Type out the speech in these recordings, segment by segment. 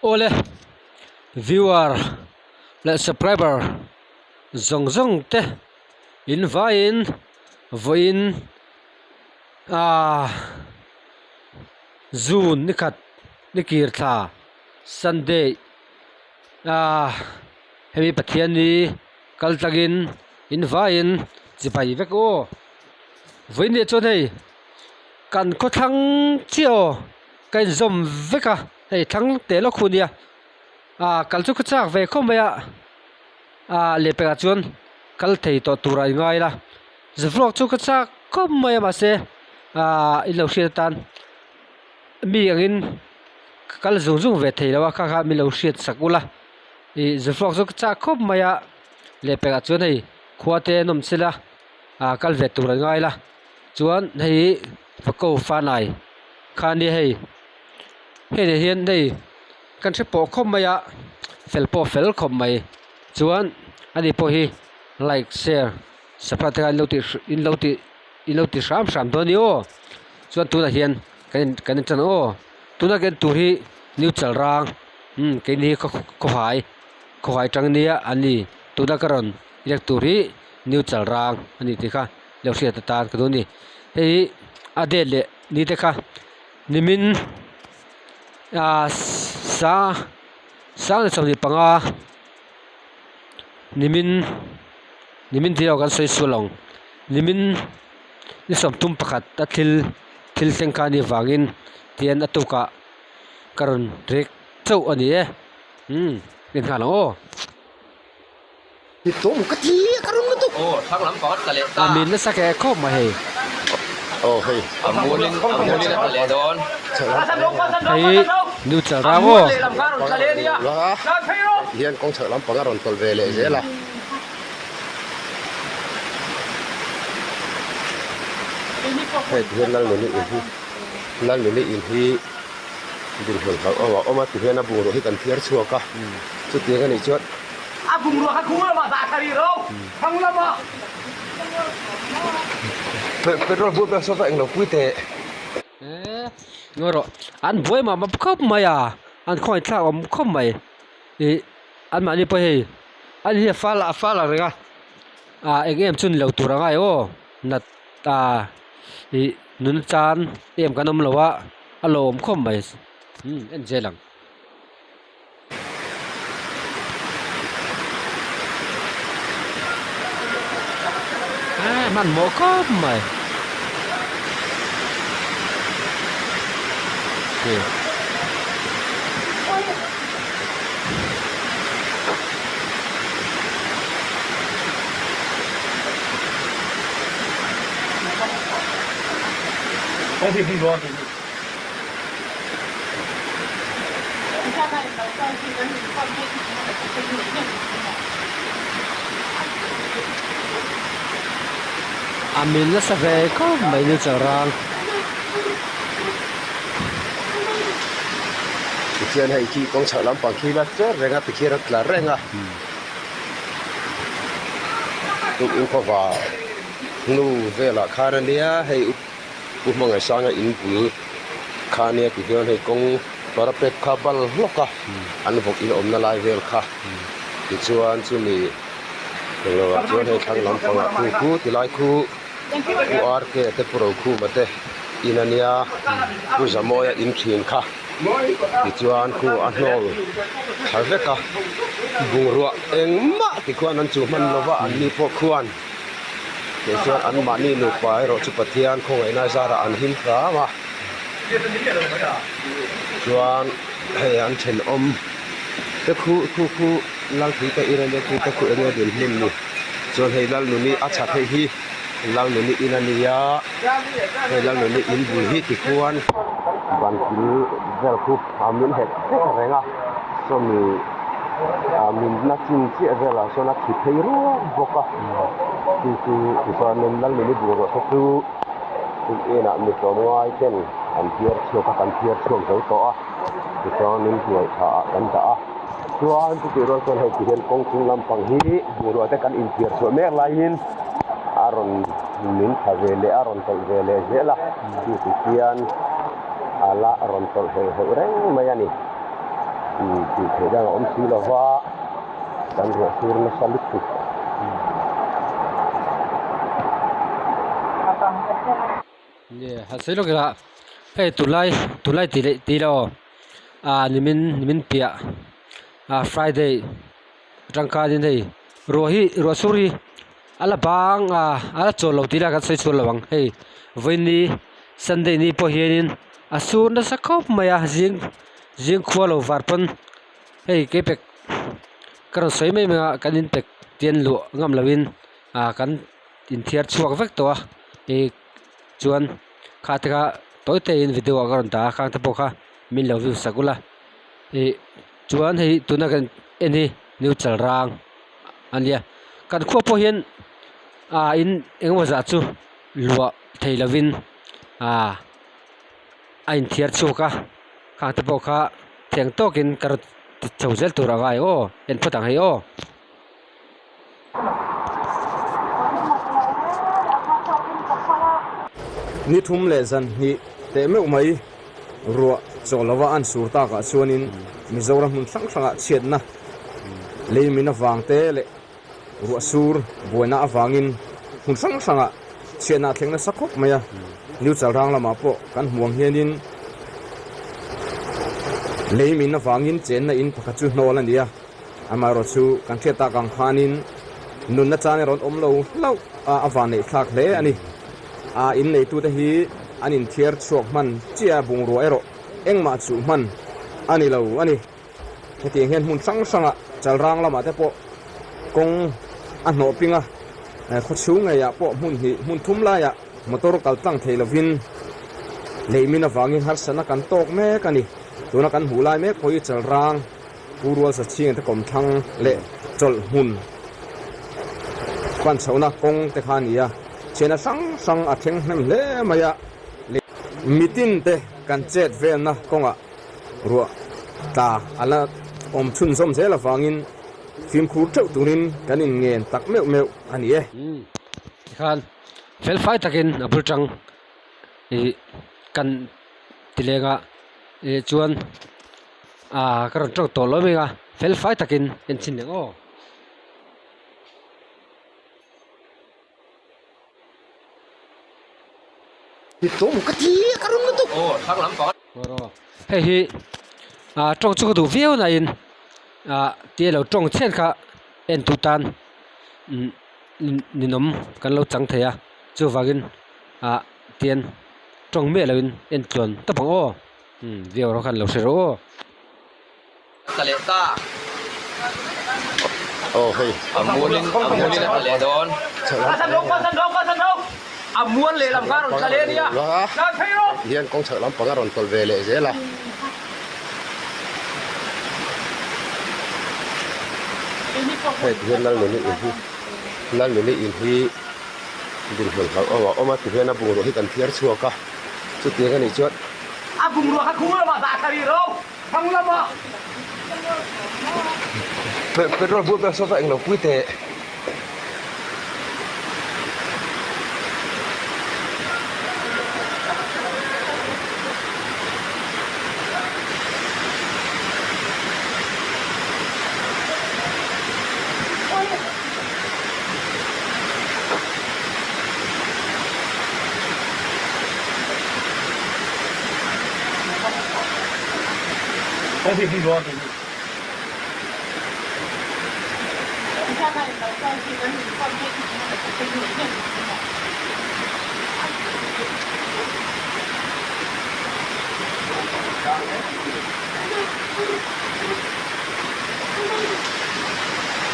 Awle viewer leh subscriber zawng zawng te in vaiin vawiin ahh June ni khat ni kir thla Sunday ahh hemi Pathianni kal tlangin in vaiin chibai vek aw vawiin ni ah chuan hei kan khawthlang chiah aw ka inzawm vek a hei thlang teh lawk hu nia ah kal chu ka chak ve khawp mai a ah lehpekah chuan kal thei tawh tur ah i ngai la zevlawk chu ka chak khawp mai a mahse ah in lo hriat atan mi angin ka kal zung zung ve thei lo a kha kha min lo hriat sak ula ih zevlawk chu ka chak khawp mai a lehpekah chuan hei khua te an awm chilh a ah kal ve tur ah i ngai la chuan hei Fako Fanai kha nia hei hei hian hei kan hre pawh khawp mai a fel pawh fel khawp mai chuan ani pawh hi like share subscribe te kha in lo tih in lo tih in lo ti hram hram dawn a ni aw chuan tunah hian kan in kan in tan aw tuna kan tur hi new chalrang umm keini hi khawhai khawhai tang nia an ni tuna ka rawn riak tur hi new chalrang a ni tih kha. Lo hriat atan ka duh a ni hei hi a date leh ni te kha nimin ah sa sang leh 25 nimin nimin tih erawh kan sawi sual ang nimin ni 31 a thil thil thleng kha a nih avangin tihian a tukah ka rawn rek chauh a ni e umm en nghal ang aw. A min nasa keh khawp mai hei. Hei new chal rang aw. A bungrua kha khung lamah dah thla rih ro, thlang lamah. Petrol bur pek saw englo pui teh. Ngawi rawh, an buai mah mah khawp mai a, an khawngaih thlak awm khawp mai. Ih an mahni pawh hei an hi a fal a fal ang reng a, ah eng em chu ni lo tur ang ai aw nat ah ih nun chan em kan awm lo a, a lawm khawp mai umm en zel ang. Hmanhmawh khawp mai A min nasa ve khawp mai ni chalrang. Tikhian hei khi kawng chhak lampang khi la cher reng a tikhian a tla reng a tukin khawva hnu velah khan ania hei. Pu Hmangaihsanga in bul kha ania ti hian hei kawng parapet kha bal hlawk a an vawk in awmna lai vel kha tichuan chumi englo ah chuan hei thlang lampangah khu khu ti lai khu Pu RK te Pu Rokhuma te in ania Pu Zamawia in thin kha tichuan khu a hnawl thla vek a bungrua engmah tikhuan an chuh hman lova an ni pawh khuan. Tih chuan anmahni nupa erawh chu Pathian khawngaihna zarah an him hram a, chuan hei an thenawm te khu khu khu Lalpui te in ania khu te khu enge dinhmun ni chuan hei Lalnuni a chhat hei hi Lalnuni in a nia hei Lalnuni in bul hi tikhuan ban kil vel khu a min het vek reng a sawmi ah minna chin chiah velah sawn a thi phei ruak bawk a chu chu tichuanin Lalnuni bungrua te chu inah mi tlawmngai ten an phiar chhuak a kan phiar chhuak zo tawh a tichuanin hnuai tha ah kan dah a chuan chutih rual chuan hei ti hian kawng chung lampang hi bungrua te kan inphiar chhuah mek laiin a rawn min tha ve leh a rawn tawlh ve leh zel a chu ti hian a la rawn tawlh heuh heuh reng mai a ni. Tih theih dang a awm si lo va, kan ruah sur nasa lutuk. Han sawi lawk ila hei tunlai tunlai tih leh tih ilo ah nimin nimin piah ah friday atang khanin hei ruah hi ruah sur hi a la bang a a la chawl lo tih ila kan sawi chhuak lo ang hei vawiini sunday ni pawh hianin a sur nasa khawp mai a zing zing khua lo var pawn hei keipek ka rawn sawi mai mai a kan inpek te an luah ngam loin ah kan inthiar chhuak vek tawh a ih chuan kha te kha tawi tawiin video ah ka rawn dah a khang te pawh kha min lo view sak ula ih chuan hei tuna kan en hi new chalrang a nia kan khua pawh hian ah in engemaw zah chu luah thei lovin ah a inthiar chhuak a khang te pawh kha theng tawkin ka rawn ti chho zel tur a ngai aw en phawt ang hei aw. Ni thum leh zan hnih teh meuh mai ruah chaw lova an sur takah chuanin Mizoram hmun hrang hrangah chhiatna lei min avang te leh ruah sur buaina avangin hmun hrang hrangah chhiatna a thleng nasa khawp mai a. New Chalrang lamah pawh kan hmu ang hianin lei min avangin chenna in pakhat chu hnawl a ni a. Amaherawh chu kan hriat tak ang khanin nunna chan erawh an awm lo hlauh a, a vanneih thlak hle a ni. A inneitute hi an inthiar chhuak hman chiah a, bungrua erawh engmah chuh hman a ni lo a ni. Hetiang hian hmun hrang hrangah Chalrang lamah te pawh kawng a hnawh ping a, khawchhung ngeiah pawh hmun hnih hmun thum laiah motor kal tlang thei lovin leimin avangin harsatna kan tawk mek a ni. Tuna kan hmuh lai mek pawh hi Chalrang Pu Rualsa chhing te kawmthlang leh chawlh hmun pan chhohna kawng te kha a ni a, chhiahna hrang hrang a thleng hnem hle mai a, mitin te kan chet velna kawngah ruah tla a la awm chhunzawm zel avangin fimkhur theuh turin kan inngen tak meuh meuh a ni e. Tikhan felfai takin a bul tang ih kan ti leng a ih chuan. Aaa ka rawn tawk tawh lo mai a fel fai takin en chhin ang aw. Hei hi ah tawng chu ka duh viau na in ah tia lo tawng chhiat kha en tu tan ninawm kan lo chang thei a chuvangin ah tian tawng miah loin en tluan tawp ang aw. Umm viewer ho khan lo hre rawh aw. Tla leh ta. Aw hei. A mualin a mualin a tla leh dawn. A mual leh lam kha a rawn tla leh a nia. Hian kawng chhak lampang a rawn tawlh ve leh zel a. Hei tihian Lalnuni in hi Lalnuni in hi dinhmun hlauhawm a awm a tihian a bungrua hi kan thiar chhuak a. Chutiang a nih chuan. A bungrua kha khung lamah dah thla rih ro, thlang lamah. Petrol bur vel saw englo pui teh.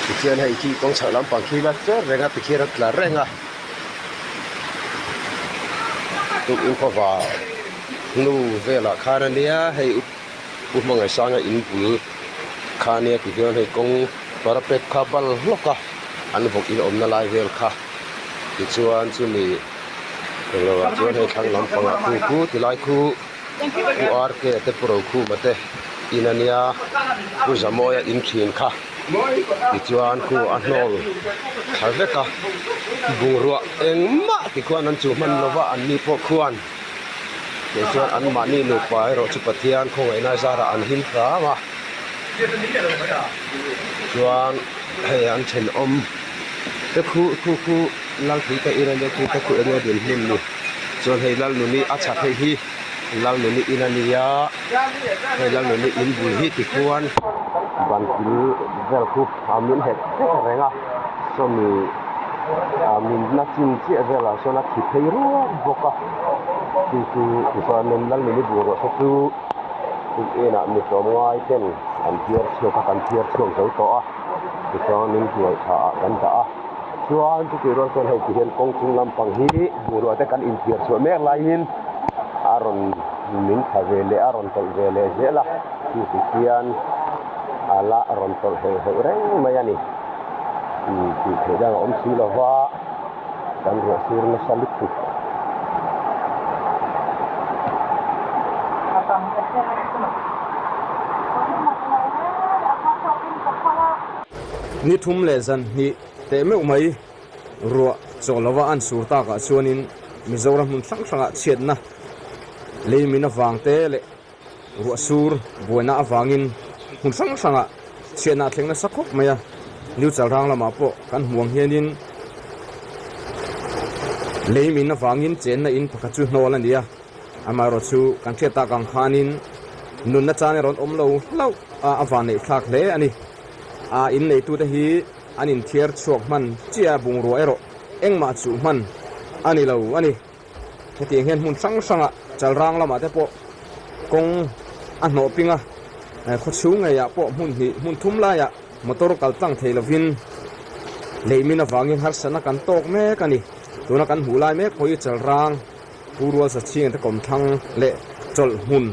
Tichuan hei khi kawng chhoh lampang khi la cher reng a tikhian a tla reng a. Tukin khawva hnu velah khan a nia hei u Hmangaihsanga in bul kha a nia tihian hei kawng parapet kha bal hlawk a an vawk in awmna lai vel kha tichuan chumi englo ah chuan hei thlang lampangah khu khu tilai khu Pu RK te Pu Rokhuma te in a nia Pu Zamawia in thin kha. Tichuan khu a hnawl thla vek a, bungrua engmah ti khuan an chuh hman lova an ni pawh khuan kei chuan anmahni nupa erawh chu Pathian khawngaihna zarah an him hram a. Chuan hei an thenawm te khu khu khu Lalpuite in ania khu te khu enge dinhmun ni chuan hei Lalnuni a chhak hei hi Lalnuni in ania hei Lalnuni in bul hi tikhuan ban kil vel khu a min het vek reng a sawmi ah minna chin chiah velah sawn a thi phei ruak bawk a chu chu tichuanin Lalnuni bungrua te chu. Inah mi tlawmngai ten an phiar chhuak a, kan phiar chhuak zo tawh a, tichuan in hnuai tha ah kan dah a, chuan chutih rual chuan hei ti hian kawng chung lampang hi bungrua te kan inphiar chhuah mek laiin a rawn min thla ve leh a rawn tawlh ve leh zel a, chu ti khian a la rawn tawlh heuh heuh reng mai a ni, tih theih dang a awm si lo va. Kan ruah sur nasa lutuk. Ni thum leh zan hnih teh meuh mai ruah chaw lova an sur takah chuanin Mizoram hmun hrang hrangah chhiatna lei min avang te leh Ruah sur buaina avangin hmun hrang hrangah chhiatna a thleng nasa khawp mai a, New Chalrang lamah pawh kan hmu ang hianin lei min avangin chenna in pakhat chu hnawl a ni a, amaherawh chu kan hriat tak ang khanin nunna chan erawh an awm lo hlauh a, a vanneih thlak hle a ni. A in neitute hi an inthiar chhuak hman chiah a, bungrua erawh engmah chuh hman a ni lo a ni. Hetiang hian hmun hrang hrangah Chalrang lamah te pawh kawng a hnawh ping a, khawchhung ngeiah pawh hmun hnih hmun thum laiah motor kal tlang thei lovin leimin avangin harsatna kan tawk mek a ni. Tuna kan hmuh lai mek pawh hi Chalrang Pu Rualsa chhing te kawmthlang leh chawlh hmun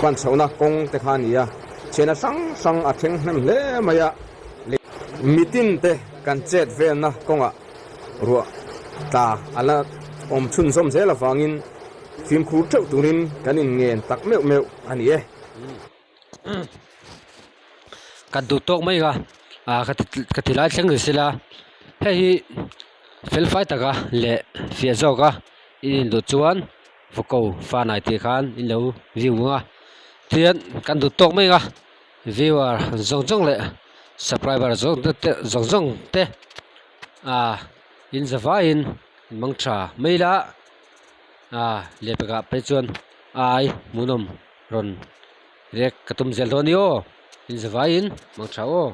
pan chhohna kawng te kha a ni a, chhiahna hrang hrang a thleng hnem hle mai a, mitin te kan chet velna kawngah Ruah tla a la awm chhunzawm zel avangin fimkhur theuh turin kan inngen tak meuh meuh a ni e. Kan duh tawk mai a, ah ka ti lai thleng ni sela hei hi fel fai taka leh fiah zawk a i induh chuan vawko fanai tih khan in lo view ang a tihian kan duh tawk mai a. Viewer zawng zawng leh subscriber zawng te zawng zawng te ah in za vaiin an mang tha mai la ah lehpekah phei chuan ai hmuhnawm rawn react ka tum zel dawn a ni aw in za vaiin mang tha aw.